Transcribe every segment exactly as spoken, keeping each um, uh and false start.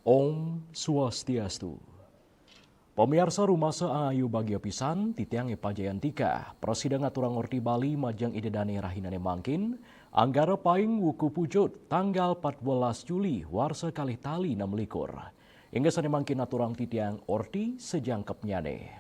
Om Swastiastu. Pamiarsa, rumasa angayu bagia pisan, titiang Epa Jayantika, prasida ngaturang orti Bali majeng Ida Dane rahinane mangkin, anggara paing wuku pujut, tanggal patbelas Juli, warsa kalih tali nem likur. Inggih sane mangkin aturang titiang orti sajangkepnyane.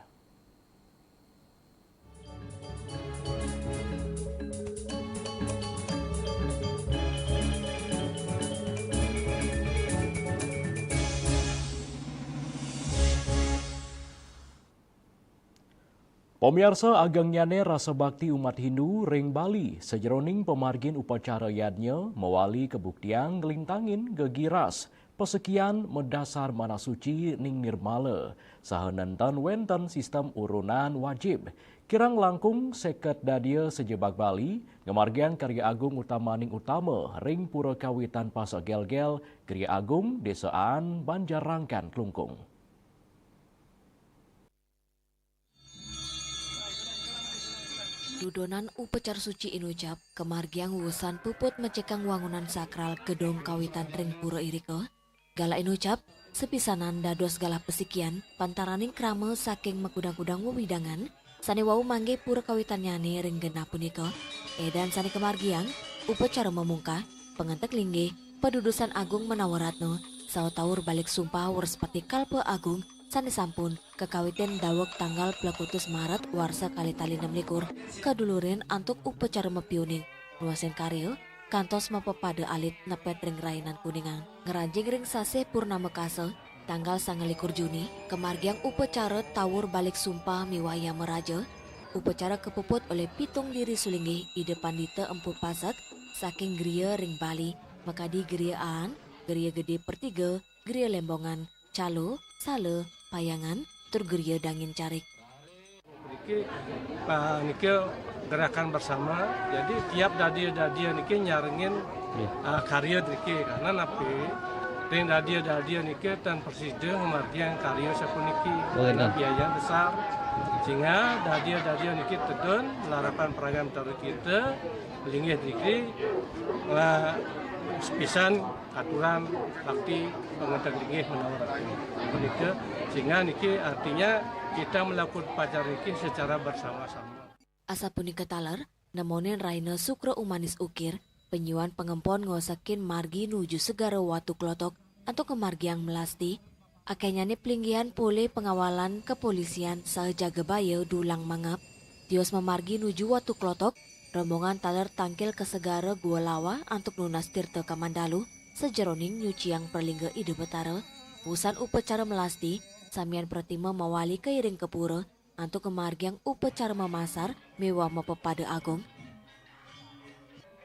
Pamiarsa, agengnyane rasa bakti umat Hindu ring Bali sajeroning pamargin upacara yadnya mawali kabuktiang nglintangin gegiras pasekian madasar manah suci ning nirmala, saha nenten wenten sistem urunan wajib. Kirang langkung seket dadia sajebag Bali ngamargiang karya agung utamaning utama ring Pura Kawitan Pasak Gelgel, Griya Agung, Desa Aan, Banjar Rangkan, Klungkung. Dudonan upacara suci inucap kamargiang wusan puput mecekang wangunan sakral gedong kawitan ring pura irika. Galah inucap sapisanan dados galah pasikian pantaraning krama saking makudang-kudang wewidangan sane wau manggihin pura kawitannyane ring genah punika. Edan sane kamargiang, upacara mamungkah, pangentek linggih, padudusan agung manawa ratna, saha tawur balik sumpah Wrespati Kalpa Agung sane sampun kakawitin daweg tanggal plekutus Maret warsa kalih tali nem likur, kadulurin antuk upacara mapiuning nuasin karya, kantos mapepada alit nepet ring rainan Kuningan. Ngranjing ring sasih Purnama Kasa, tanggal sanga likur Juni, kamargiang upacara tawur balik sumpah miwah Yamaraja. Upacara kapuput olih pitung diri sulinggih Ida Pandita Empu Pasak saking griya ring Bali, makadi Griya Aan, Griya Gede Pertiga, Griya Lembongan, Calo, Sala, Payangan, tur Griya Dangin Carik. Niki, ah, niki gerakan bersama. Jadi tiap dadia-dadia niki nyarengin, ah, karya niki. Karena napi? Ring dadia-dadia niki tan prasida ngamargiang karya sapuniki. Karena biaya besar. Sehingga dadia-dadia niki tedun larapan perayaan Betara kita, linggih niki, ah, sepisan aturan bakti pangentek linggih menawa ratu. Menika, sehingga niki artinya kita melakukan upacara niki secara bersama-sama. Asapunika taler, nemonin raina Sukra Umanis Ukir, panyuan pangempon ngosekin margi nuju Segara Watu Klotok antuk ngamargiang melasti, akehnyane plinggihan polih pangawalan kepolisian saha jaga baya dulang mangap. Tios mamargi nuju Watu Klotok, rombongan taler tangkil ka Segara Gua Lawah antuk nunas tirta kamandalu sajeroning nyuciang pralingga Ida Betara. Wusan upacara melasti, samian pratima mawali kairing ka pura antuk ngamargiang upacara mamasar miwah mapepada agung.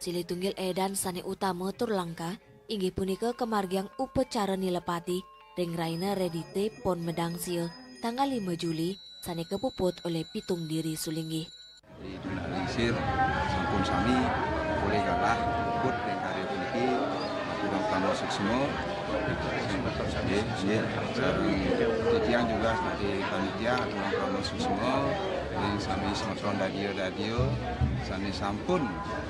Silih tunggil edan sane utama tur langkah inggih punika kamargiang upacara nilapati ring raina Redite Pon Medangsia, tanggal lima Juli, sane kapuput olih pitung diri sulinggih. Ditunalisir sampun sami polih galah puput ring karya puniki, aturang tanda suksma. Nggih, nggih. Sareng titiang juga sebagai panitia aturang tanda suksma ring sami semeton dadia-dadia sane sampun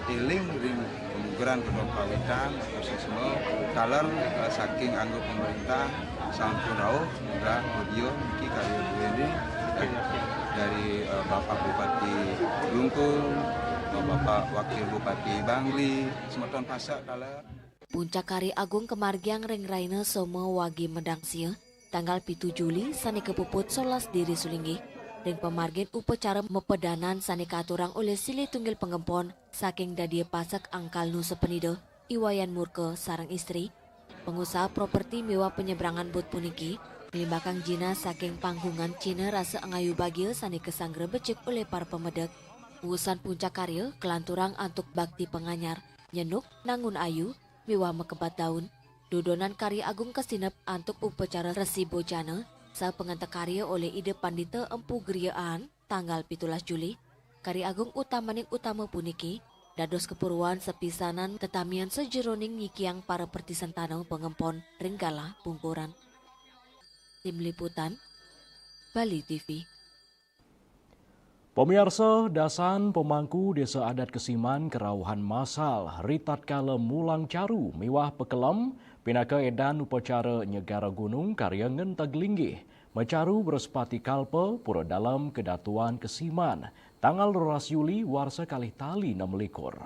eling ring pamugeran Gedong Kawitan, khususnya taler, eh, saking angga pemerintah sampun rauh munggah audio niki karya duene dari, eh, Bapak Bupati Klungkung, Bapak Wakil Bupati Bangli, semeton Pasak taler. Puncak karya agung kamargiang ring raina Soma Wage Medangsia, tanggal pitu Juli, sane kapuput solas diri sulinggih. Ring pamargin upacara mapedanan sane katurang olih silih tunggil pangempon saking Dadia Pasak Angkal Nusa Penida, I Wayan Murka sareng istri, pangusaha properti miwah panyebrangan bot puniki, nglimbakang jinah saking panggungan cihna rasa angayu bagia sane kasanggra becik olih para pamedek. Wusan puncak karya kalanturang antuk bakti panganyar, nyenuk, nangun ayu, miwah makebat daun. Dudonan karya agung kasinep antuk upacara Resi Bojana, saha pangentek karya olih Ida Pandita Empu Griya Aan, tanggal pitulas Juli. Karya agung utamaning utama puniki, dados kepuruan sepisanan tetamian sajeroning nyikiang para pertisan tana pangempon ring galah pungkuran. Tim Liputan, Bali T V. Pamiarsa, dasan pamangku Desa Adat Kesiman karauhan masal ritatkala mulang caru miwah pakelem pinaka edan upacara Nyegara Gunung karya ngenteg linggih macaru Wrespati Kalpa Pura Dalem Kedatuan Kesiman, tanggal roras Juli warsa kalih tali enam likur.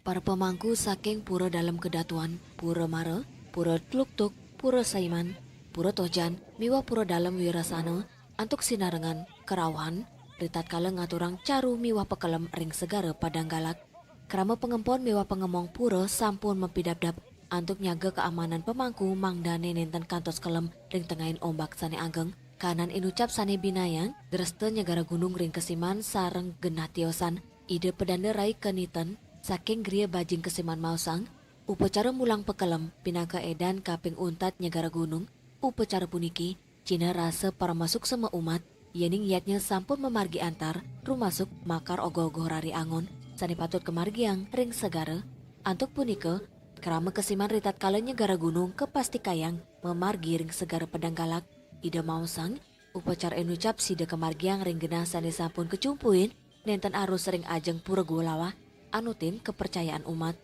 Para pamangku saking Pura Dalem Kedatuan, Pura Mara, Pura Tluktuk, Pura Saiman, Pura Tojan, miwah Pura Dalem Wirasana, antuk sinarengan, karauhan, ritatkala ngaturang caru miwah pakelem ring Segara Padang Galak. Krama pangempon miwah pangemong pura sampun mapidabdab antuk nyaga kaamanan pamangku mangdane nenten kantos kelem ring tengahing ombak sane ageng. Kanan inucap sane binayang, dresta Nyegara Gunung ring Kesiman sareng genah tiosan, Ida Pedanda Rai Keniten, saking Griya Bajing Kesiman maosang, upacara mulang pakelem pinaka edan kaping untat Nyegara Gunung, upacara puniki, cihna rasa paramasuksema umat, yening yadnya sampun mamargi antar, rumasuk makar ogoh-ogoh rari angon, sane patut kamargiang ring segara. Antuk punika, krama Kesiman ritatkala Nyegara Gunung kapastikayang mamargi ring Segara Padang Galak, Ida maosang, upacara inucap sida kamargiang ring genah sane sampun kacumpuin, nenten arus ring ajeng Pura Gua Lawah, anutin kapercayaan umat.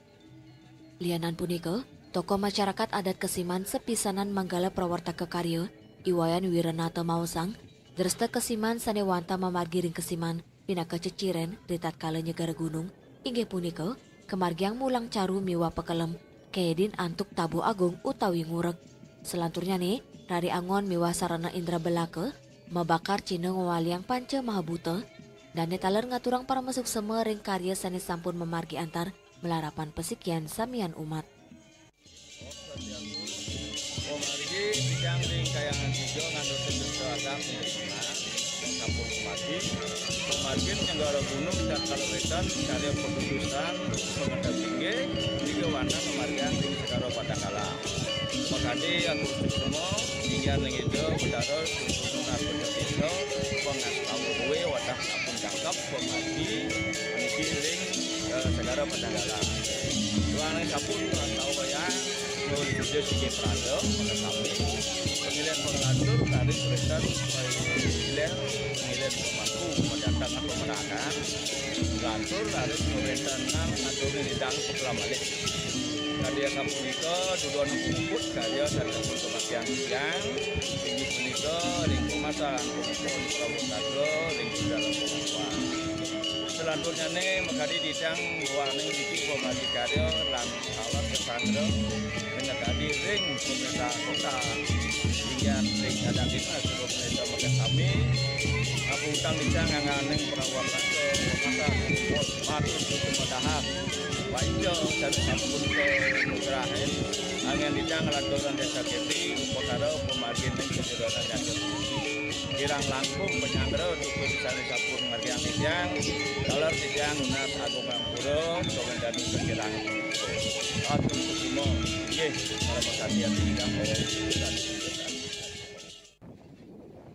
Lianan punika, tokoh masyarakat adat Kesiman sepisanan manggala prawartaka karya, I Wayan Wiranata maosang, dresta Kesiman sane wantah mamargi ring Kesiman, pinaka ceciren ritatkala Nyegara Gunung, inggih punika, kamargiang mulang caru miwah pakelem, kaedin antuk tabuh agung utawi ngurek. Salanturnyane, rari angon miwah sarana indra belaka, mabakar cihna ngwaliang panca mahabuta, dane taler ngaturang paramasuksema ring karya sane sampun mamargi antar malarapan pasikian samian umat. Pamargi titiang ring Kahyangan Tiga ngandut sesuatu agam ring Kesiman, sampun kumati. Pamargin Nyegara Gunung tatkala wetan karya padudusan, pangenteg linggih, tiga wantah pamargian ring Segara Padang Galak. Makadi atur suksma, inggian ring Ida Betara Gunung Agung Tirta, pangastawa duwe wantah sampun jangkep pamargi niki ring, eh, Segara Padang Galak. Duaning sampun ngastawa wayah, Nur Yuda Sigi Prada, pada sami. Pangilihan pangatur, tarik perintah, pangilihan, pangilihan pemangku, mendatangkan pemenangan. Lantur, tarik pemerintahan, ngatur nidang, pekelamalih. Karya sapunika, dudonan puput, karya sampun kematian siang. Inggih punika, ring pemasan, pemukul, prabu tata, ring dalam pengakuan. Selanjutnya, makadi titiang, waning diki, pemati karya, lan Alat kesanggra, menjadi ring pemerintah kota. Inggian ring adat dinas, suruh pemerintah makasami. Aku utang dicang ngangganing perawatan ke kota. Matur suku madahat. Baik, dan sampun ke nugrahin. Angin dicang lanturan desa keti, upakara pemagin ring kejuruan nyata. Kirang langkung penyanggra, dukun sane sampun ngertiang titiang. Taler titiang nunas agung pura, Sogan Danu Sekirang. Atur Kusuma, inggih, para pasatian ingkang Om.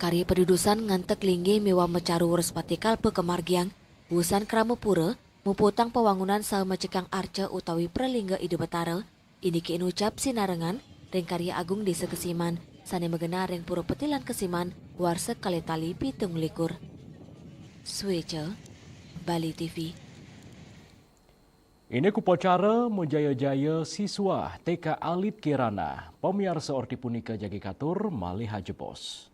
Karya padudusan ngenteg linggih miwah macaru Wrespati Kalpa kamargiang, wusan krama pura, muputang pawangunan saha macikang arca utawi pralingga Ida Betara, indike inucap sinarengan ring karya agung Desa Kesiman, sane magenah ring Pura Petilan Kesiman, warsa kalih tali pitung likur. Sueca, Bali T V. Indik upacara majaya-jaya siswa T K Alit Kirana. Pamiarsa, orti punika jagi katur malih ajebos.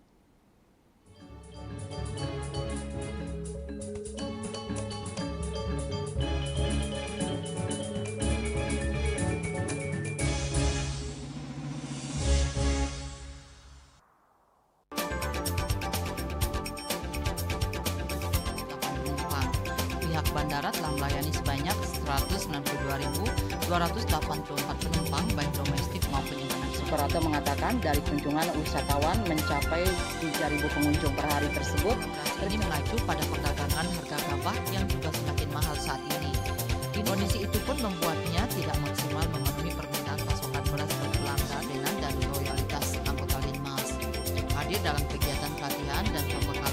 Pihak bandara telah melayani sebanyak seratus sembilan puluh dua ribu dua ratus delapan puluh empat penumpang, baik domestik maupun internasional. Suprapto mengatakan, dari kunjungan wisatawan mencapai tiga ribu pengunjung per hari tersebut, ini mengacu pada perdagangan harga gabah yang juga semakin mahal saat ini. Kondisi itu pun membuatnya tidak maksimal memenuhi permintaan pasokan beras berkelangkaan dan loyalitas anggota Linmas. Hadir dalam kegiatan pelatihan dan pembekalan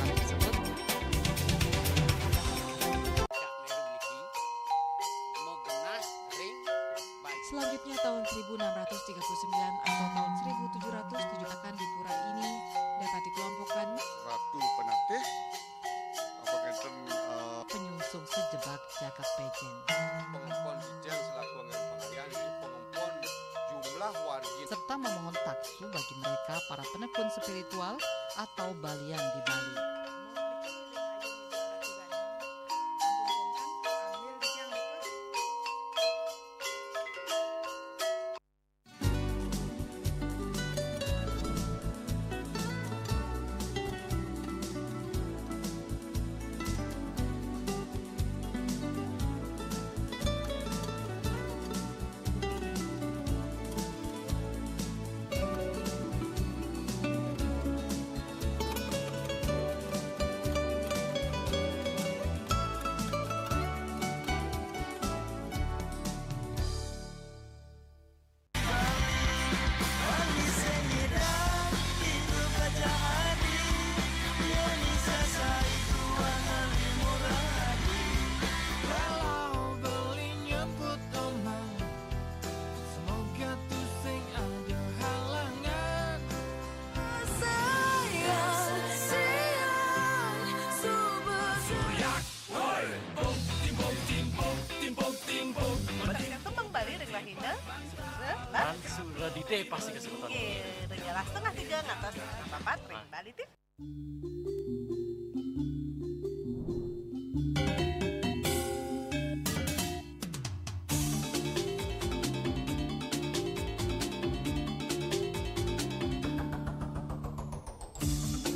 enam ratus tiga puluh sembilan atau tahun seribu tujuh ratus tujuh akan di pura ini dapat dikelompokkan Ratu Penatih, apa kenten, eh, penyungsung sejebak jagat Pejen. Pengempon Ijen selaku anggota pengayah ini pengempon jumlah wargi serta memohon taksu bagi mereka para penekun spiritual atau balian di Bali. Tembang Bali ring rahina. Lan suradite pasti kesebutan. Nggih, ring setengah tiga ngantos setengah papat ring Bali T V.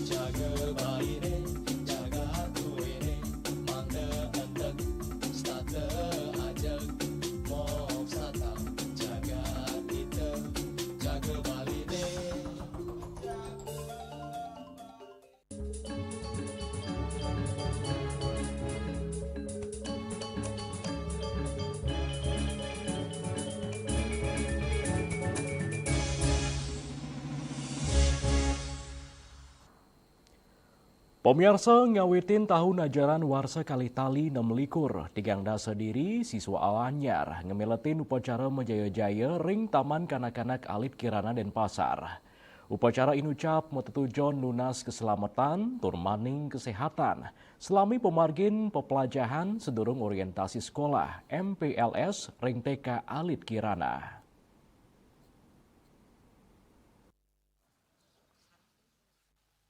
Jaga Bali ne, jaga atuh ne, mangda enteg, stata ajeg, mok sata, jaga kita, jaga Bali ne. Pamiarsa, ngawitin tahun ajaran warsa kalih tali nem likur, tigang dasa diri, siswa Alanyar ngamiletin upacara majaya-jaya ring Taman Kanak-kanak Alit Kirana Denpasar. Upacara inucap matetujon nunas kaselametan tur maning kasehatan, salami pamargin paplajahan sadurung orientasi sekolah, M P L S, ring T K Alit Kirana.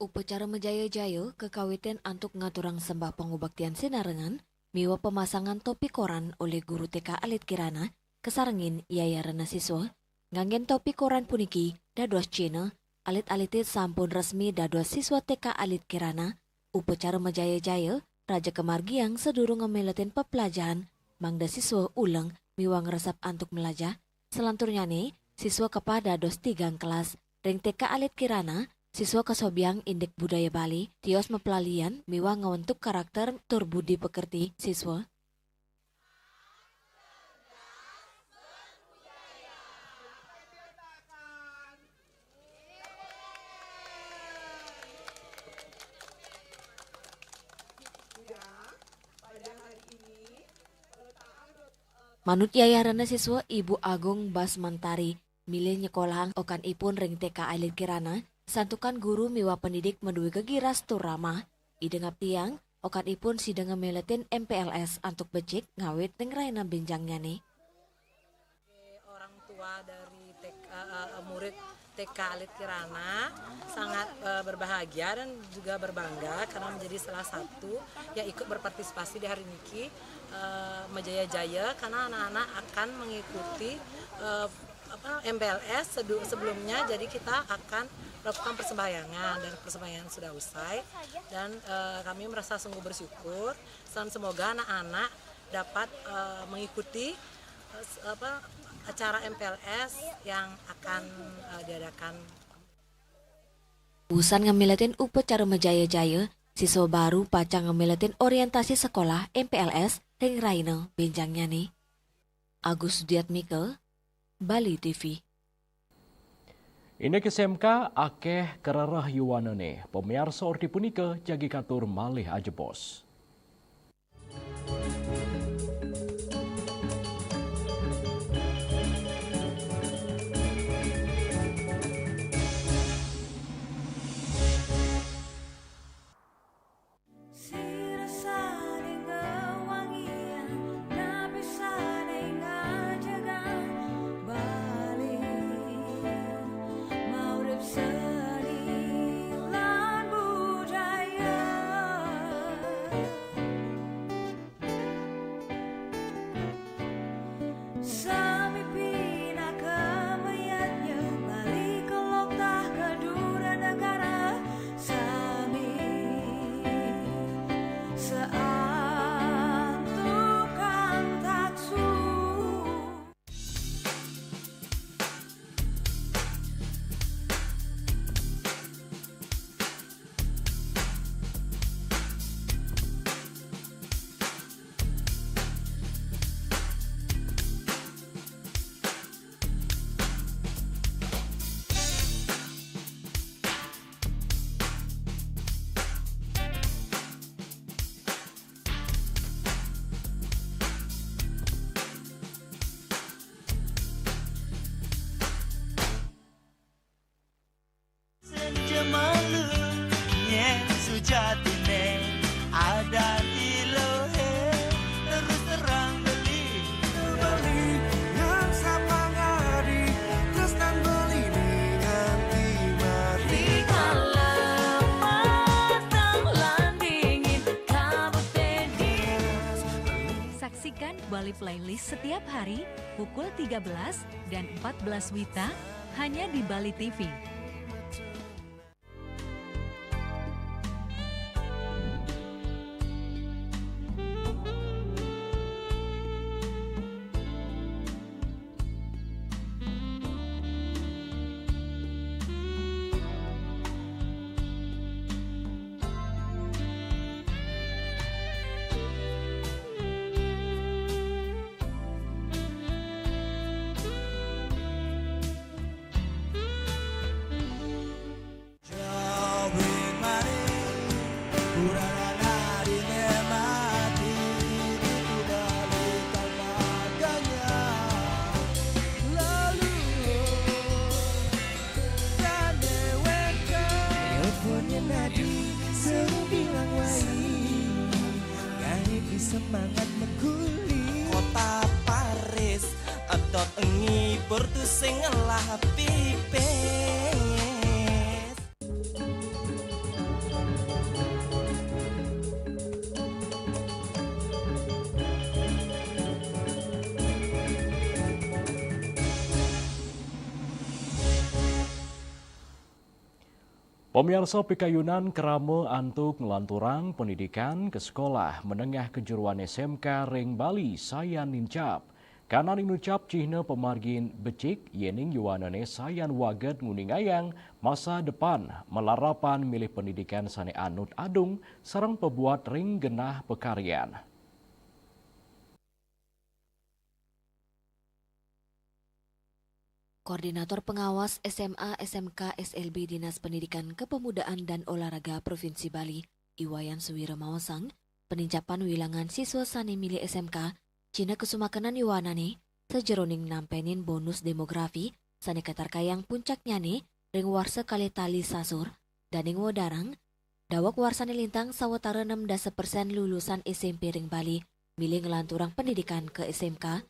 Upacara majaya-jaya kakawitin antuk ngaturang sembah pangubaktian sinarengan miwah pamasangan topi koran olih guru T K Alit Kirana, kasarengin yayarena siswa. Nganggen topi koran puniki dados cihna alit-alite sampun resmi dados siswa T K Alit Kirana. Upacara majaya-jaya raja kamargiang sadurung ngamiletin peplajahan mangda siswa uleng miwah ngresep antuk melajah. Salanturnyane, siswa kepah dados tigang kelas. Ring T K Alit Kirana, siswa kasobiang indik budaya Bali, tios maplalian miwah ngawentuk karakter tur budi pekerti siswa. Manut yayarena siswa, Ibu Agung Basmantari milih nyekolahang okanipun ring T K Alit Kirana, santukan guru miwah pendidik madue gegiras tur ramah. Ida ngaptiang, okanipun sida ngamiletin M P L S antuk becik ngawit ring rahina benjangnyane. Orang tua dari T K, eh, eh, murid T K Alit Kirana sangat, eh, berbahagia dan juga berbangga karena menjadi salah satu yang ikut berpartisipasi di hari niki, eh, majaya-jaya karena anak-anak akan mengikuti, eh, apa, M P L S sedu-, sebelumnya, jadi kita akan melakukan persembahyangan dan persembahyangan sudah usai dan, eh, kami merasa sungguh bersyukur dan semoga anak-anak dapat, eh, mengikuti, eh, s-, apa, acara M P L S yang akan, eh, diadakan. Usan ngamiletin upacara majaya-jaya, siswa baru pacang ngamiletin orientasi sekolah M P L S ring rahina benjangnyane. Agus Sudiatmika, Bali T V. Indik S M K akeh karereh yuanane. Pamiarsa, orti punika jagi katur malih ajebos. Bali Playlist setiap hari pukul tiga belas dan empat belas WITA hanya di Bali T V. Semangat mengguling. Kota Paris, otot ngibur tu sing ngelah pipis. Pamiarsa, pikayunan krama antuk nglanturang pendidikan ke sekolah menengah kejuruan S M K ring Bali sayan nincap. Kanan nincap cihna pamargin becik, yening yuanane sayan waged nguningayang masa depan malarapan milih pendidikan sane anut adung sareng pabuat ring genah pakaryan. Koordinator Pengawas S M A S M K S L B Dinas Pendidikan Kepemudaan dan Olahraga Provinsi Bali, I Wayan Suwira maosang, penincapan wilangan siswa sane milih S M K cihna kasumakenan yuanane sajeroning nampenin bonus demografi sane katarkayang puncaknyane ring warsa kalih tali sasur, daning wedarang daweg warsane lintang sawatara enam dasa persen lulusan S M P ring Bali milih nglanturang pendidikan ke S M K.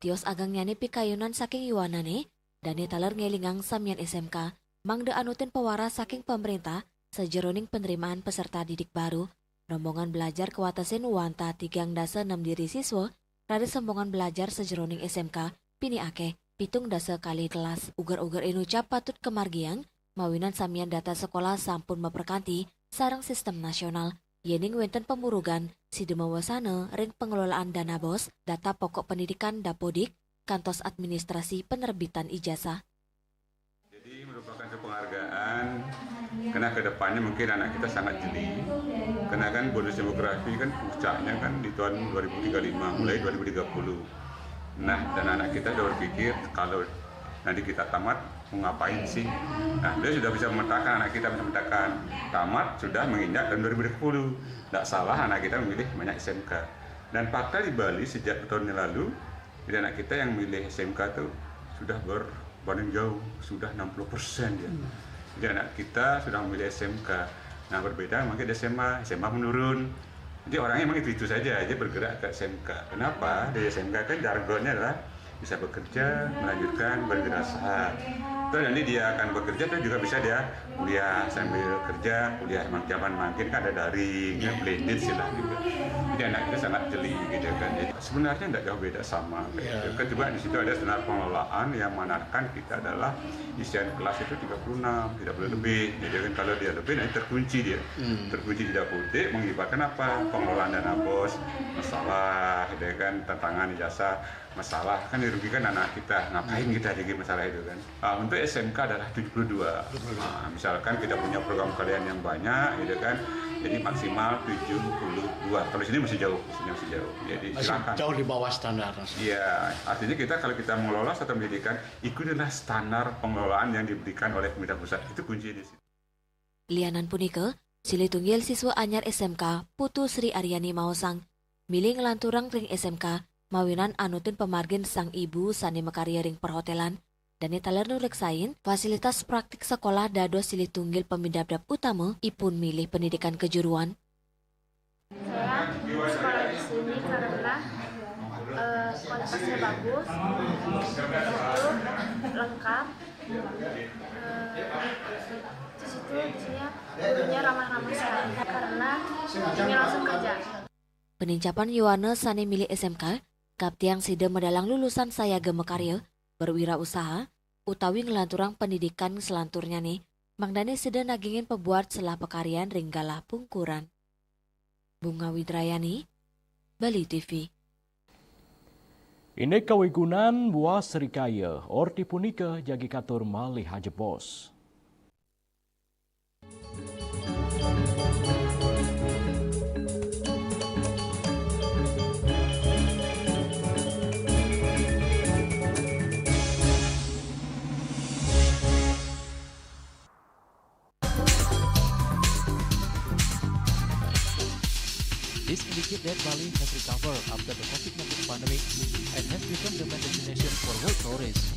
Tios agengnyane pikayunan saking yuanane, dane taler ngelingang samian S M K mangda anutin pawaras saking pamrentah sajeroning penerimaan peserta didik baru. Rombongan belajar kawatesin wantah tigang dasa enam diri siswa, raris rombongan belajar sajeroning S M K pinih akeh, pitung dasa kalih kelas. Uger-uger inucap patut kamargiang, mawinan samian data sekolah sampun maprekanti sareng sistem nasional. Yening wenten pamurugan, sida mawasana ring pengelolaan dana bos, data pokok pendidikan dapodik, kantos administrasi penerbitan ijazah. Jadi merupakan satu penghargaan, karena ke depannya mungkin anak kita sangat jeli. Karena kan bonus demografi kan puncaknya kan di tahun dua ribu tiga lima, mulai dua ribu tiga puluh. Nah, dan anak kita sudah berpikir, kalau nanti kita tamat, mau ngapain sih? Nah, dia sudah bisa memetakan, anak kita bisa memetakan tamat sudah menginjak tahun dua ribu dua puluh. Tidak salah anak kita memilih banyak S M K. Dan fakta di Bali sejak tahun yang lalu, jadi anak kita yang milih S M K tuh sudah ber paling jauh sudah enam puluh persen ya. Jadi anak kita sudah memilih S M K. Nah, berbeda mungkin di S M A, S M A menurun. Jadi orangnya memang itu-itu saja, dia bergerak ke S M K. Kenapa? Di S M K kan jargonnya adalah bisa bekerja, melanjutkan berwirausaha. Terus nanti dia akan bekerja, terus juga bisa dia kuliah sambil kerja, kuliah emang zaman makin kan ada daring, ya, blended sih lah gitu. Jadi anak kita sangat jeli gitu kan. Jadi sebenarnya tidak jauh beda sama. Iya. Gitu. Kan juga di situ ada standar pengelolaan yang manarkan kita adalah isian kelas itu tiga puluh enam, tidak boleh lebih. Jadi kan kalau dia lebih nanti terkunci dia. Hmm. Terkunci di dapur, mengakibatkan apa? Pengelolaan dana bos, masalah, gitu kan, tantangan ijazah, masalah kan dirugikan anak kita. Ngapain kita lagi masalah itu kan? Ah, untuk S M K adalah tujuh puluh dua. Tujuh puluh dua. Nah, misalkan kita punya program kalian yang banyak, gitu kan, jadi maksimal tujuh puluh dua. Kalau sini masih jauh, sini masih jauh. Jadi masih silakan. Jauh di bawah standar. Iya, artinya kita kalau kita mengelola satu pendidikan, ikutilah standar pengelolaan yang diberikan oleh pemerintah pusat. Itu kuncinya di situ. Lianan punika, silih tunggil siswa anyar S M K, Putu Sri Aryani maosang, milih nglanturang ring S M K mawinan anutin pamargin sang ibu sane makarya ring perhotelan, dane taler nureksain fasilitas praktik sekolah dados silih tunggil pamidabdab utama ipun milih pendidikan kejuruan. Saya sekolah di sini karena, eh, kualitasnya bagus, itu lengkap. Eh, di situ, di sini gurunya ramah-ramah sekali karena ini langsung kerja. Penincapan yuana sane milih S M K Kaptiang sida madalang lulusan sayaga makarya, berwirausaha, utawi nglanturang pendidikan selanturnyané, mangdané sida nagingin pebuat selah pakaryan ring galah pungkuran. Bunga Widrayani, Bali T V. Indik kawigunan buah srikaya, orti punika jagi katur malih ajebos. This indicates that Bali has recovered after the COVID nineteen pandemic and has become the main destination for world tourists.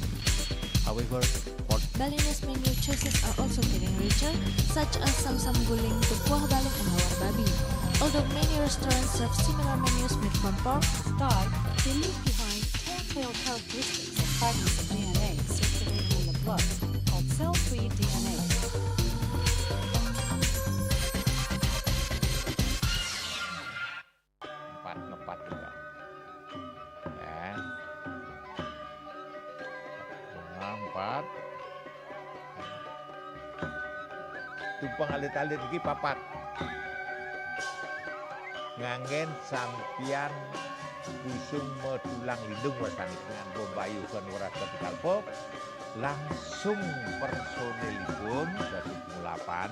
However, for Balinese menu choices are also getting richer, such as samsam guling, tepuah baling, and lawar babi. Although many restaurants serve similar menus made from pork, Thai, they leave behind telltale characteristics of fragments of D N A circulating in the blood called cell-free D N A. Empat, ngepat juga. Ya. Bunga empat. Tumpeng alit-alit iki papat. Nganggén sampiyan busung metulang lindung wasanipun nganggo mbayuhken weras kepikalpa, langsung personilipun, Dasus Mulapan,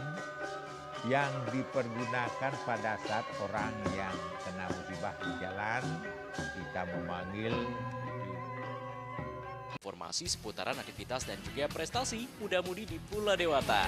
yang dipergunakan pada saat orang yang kena musibah di jalan, kita memanggil. Informasi seputaran aktivitas dan juga prestasi muda-mudi di Pulau Dewata.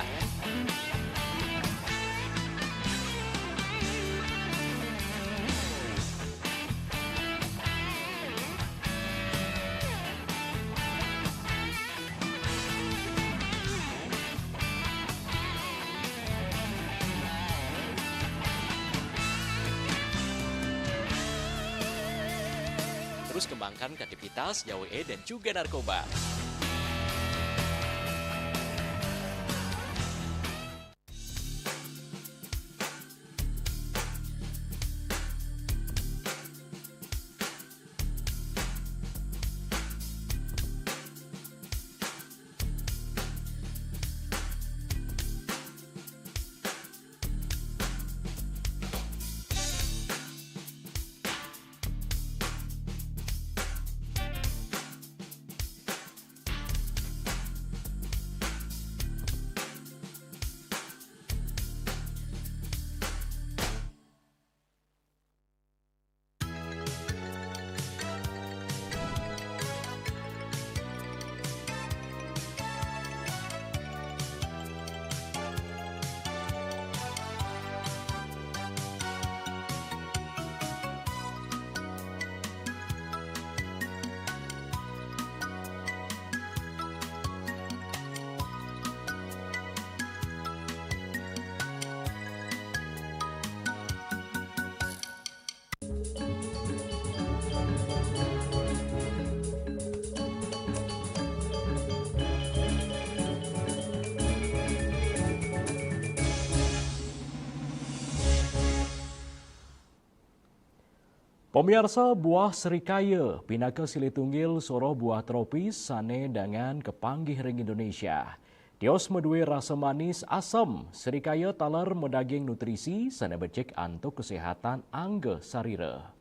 Terus kembangkan kreativitas, jauhi dan juga narkoba. Pamiarsa, buah srikaya pinaka silih tunggil soroh buah tropis sané dangan kapanggih ring Indonesia. Tios madué rasa manis asem, srikaya taler madaging nutrisi sané becik antuk kaséhatan angga sarira.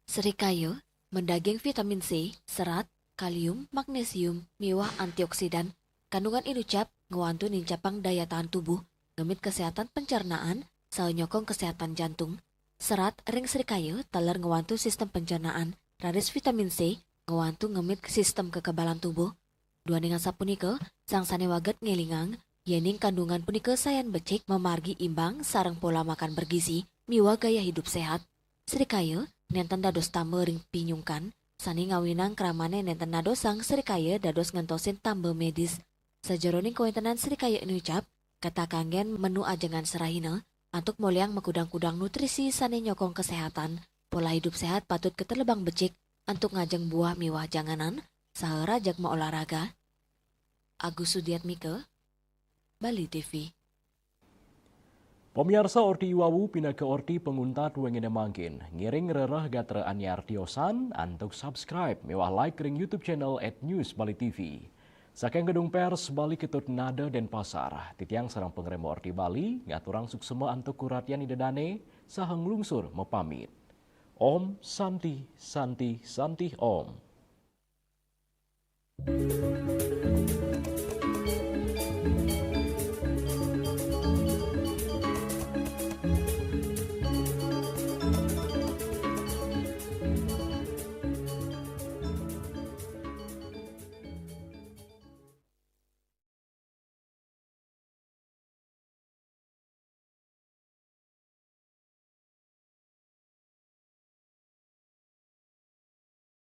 Srikaya madaging vitamin C, serat, kalium, magnésium, miwah antioksidan. Kandungan inucap ngwantu nincapang daya tahan tubuh, ngemit kesehatan pencernaan, saha nyokong kesehatan jantung. Serat ring srikaya taler ngwantu sistem pencernaan, raris vitamin C ngwantu ngemit sistem kekebalan tubuh. Duaning asapunika, sang sané waget ngélingang, yéning kandungan punika sayan becik mamargi imbang sareng pola makan bergizi miwah gaya hidup sehat. Srikaya nénten dados tamba ring pinyungkan, sané ngawinang kramané nénten nadosang srikaya dados ngentosin tamba medis. Sajeroning kawéntenan srikaya inucap, katakanggén menu ajengan serahina, antuk moliang makudang-kudang nutrisi sané nyokong kesehatan, pola hidup sehat patut katelebang becik, antuk ngajeng buah miwah janganan, saha rajeg maolahraga. Agus Sudiatmika, Bali T V. Pamiarsa, orti i wawu pinaka orti panguntat wengine mangkin. Ngiring rereh gatra anyar tiosan antuk subscribe miwah like ring YouTube channel at News Bali T V. Saking Gedung Pers Bali Ketut Nada Denpasar, titiang sareng pangrema Orti Bali ngaturang suksema antuk kuratian ida dane saha nglungsur mapamit. Om Santi, Santi, Santi Om.